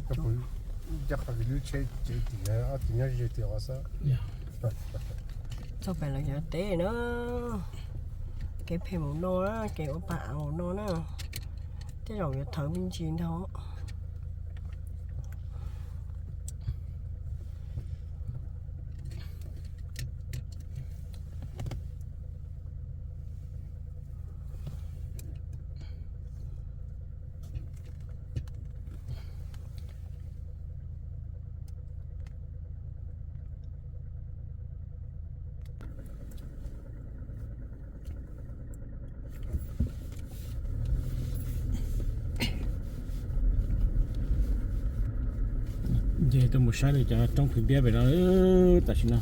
Coj pw, coj qhov lub tsheb tsev tim ob tug nyob ze tim os xwb. Txog pem lawv cov teb na, kev phem mus no, kev ua pa av mus no na, tej zaum yuav thawv me ntsis ntag. Ces tuaj mus saib li cov roob phws npiab pem no, tam sim no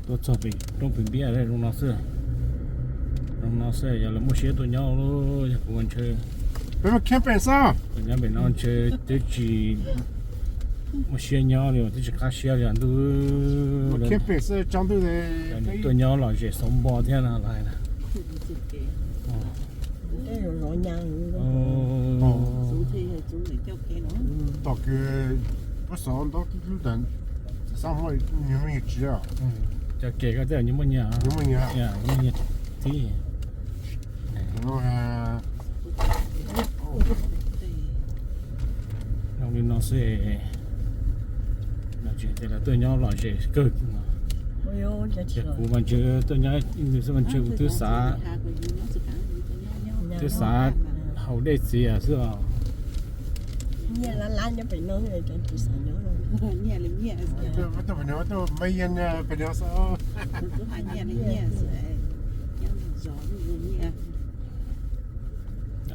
tuaj txog pem roob phws npiab zoo no xwb. Zoo no xwb yog lawv muaj siab tuaj nyob, yog kuv mas ntshe, peb mus camping xwb, nyob pem no ntshe twb tsis muaj siab nyob li, twb tsis qab siab li ntuj. Camping xwb tsaus ntuj, tuaj nyob lom zem xauv npo thiab no lawm na. Tom kws pab xov ntaub lub tas, xab muaj nyuag me nyuag tsiv, cov kev ko tej zaum nws muaj nyiaj, nws muaj nyiaj tib. Zoo li no xwb, no tsis hais tias lawv tuaj nyob lom zem kawg. Ces kuv mas ntshe tuaj nyob ib ntus xwb mas ntshe kuv twb xav, twb xav haus dej txias xwb os. Nyiaj lab lab nyob pem no, cov tsis xav nyob.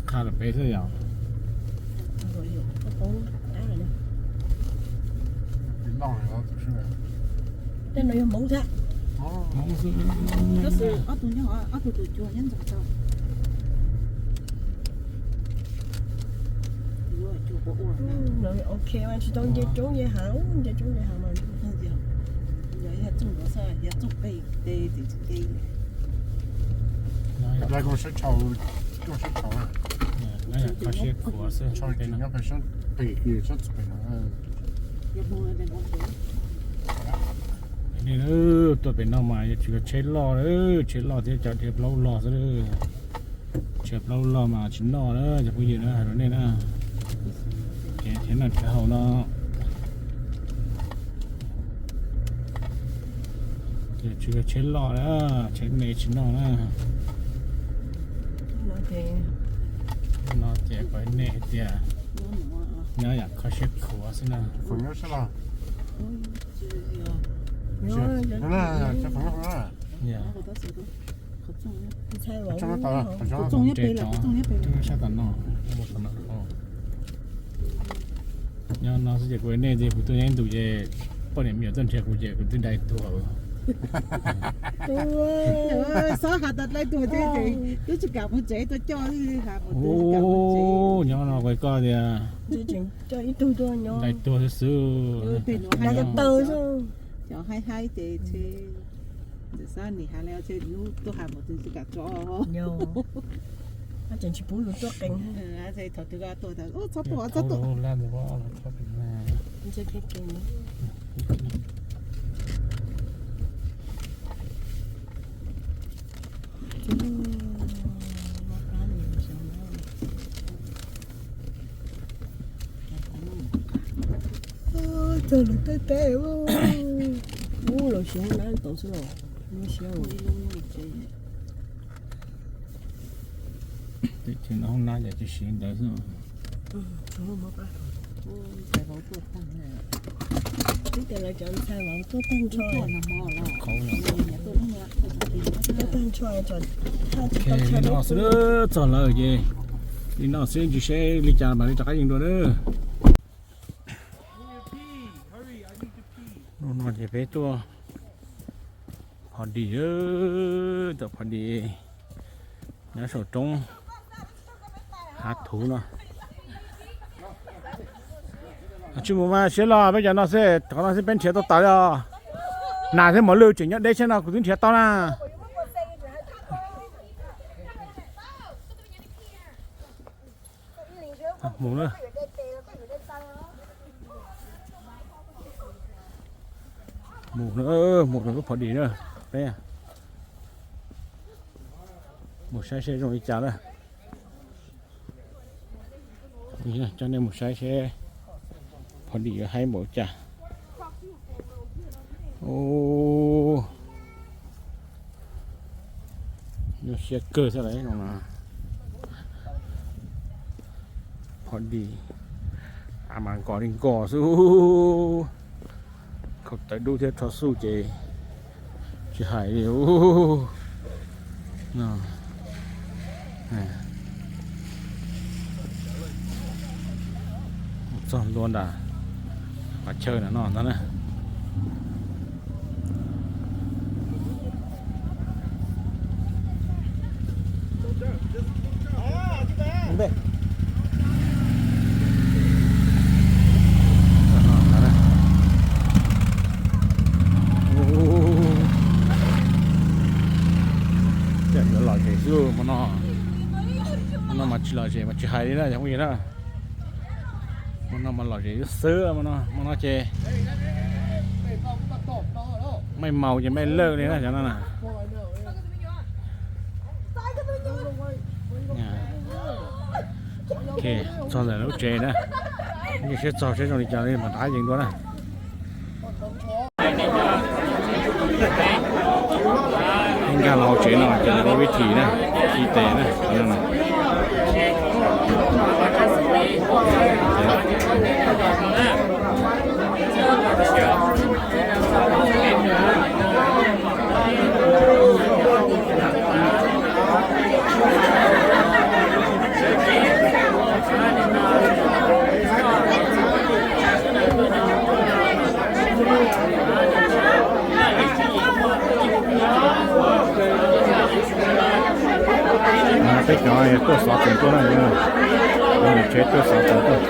Qha los peb xwb yom. Tej no yog Hmoob thiab. Hmoob xwb. Ob tug nyob, ob tug tus cuag nyob ntxov tau. Ok mas tsis tau nce roob nce hav, nce roob nce hav mas. Yog txooj ntawd xwb, yog txooj pem tes tim tsis ke. Lawv kho siab khuav xwb, nyob pem sab pem kis sab txug pem no. Tuaj pem no mas yuav tsum yog tsheb loj, tsheb loj thiab cov dhia plaub log xwb. Tsheb plaub log mas tsis noj na cov phooj ywg na, hais rau nej na. Kev nrhiav noj nrhiav haus no yuav tsum yog tsheb loj na, tsheb me tsis noj na. No ces kuv nej hais tias nyob yam kho siab khuav xwb na. Sab tom no, nyob no xwb ces kuv nej tias kuv tuaj nyob ib ntus ces poj niam me nyuam tuaj nrhiav kuv ces kuv twb dai tuag. Xob has tas dai tuag ces twb tsis kam mus tsev tuaj coj. Nyob no kuv koj tias dai tuag xwb xwb. Cov haib haib ces ntawm xab nim has li, hnub tuaj has mus twb tsis kam tso. Tseem tsis pub yus tuaj qees. Thaum twg tuaj txhob tuaj, txhob tuaj. Txog lawv tej teb ub, los siav hauv nab tau xwb los, siav. Teb chaws no hoob nab ces tsis siav ntawd xwb. Twb tias lawv cov ntxhais vauv tuaj tag nrho, tuaj tag nrho, li no xwb, txog lawm ces li no xwb, tsis seb li cas mam li rov qab yees dua na. Hnub no ces peb tuaj pho dis, tuaj pho dis nyob saum roob hav thuv no. Tsis mus mas siab loj, peb cov no xwb, qhov no xwb peb nrhiav tau tas li os. Nas thiab mos lwj tseem nyob deb thiab no kuv twb nrhiav tau na. Mus na. Mus, mus rau lub Pho Dis na, peb mus saib seb zoo li cas na. Coj nej mus saib seb Pho Dis yuav haib npaum cas. Nyuaj siab kawg thiab lawm no. Pho Dis, a mas nkos li nkos xwb. Khaum tawv dub thiab rho xuj ces tsis hais li. Txog ntua nram qhov chaw no ntag na. Lom zem xwb hmo no. Hmo no mas tsis lom zem mas tsis hais li na cov phooj ywg na. Hmo no mas lom zem xwb, hmo no ces mej maus ces mej lawj li na cov no na. Txog ntawm lub tsev na, ib siab txog seb zoo li cas li mam rov qab yees dua na. Nkag los hauv tsev no ces lawv ua vib thim na, khi tes na. Peb cov tuaj xov toom tuaj na, niam tsev tuaj xov toom tuaj.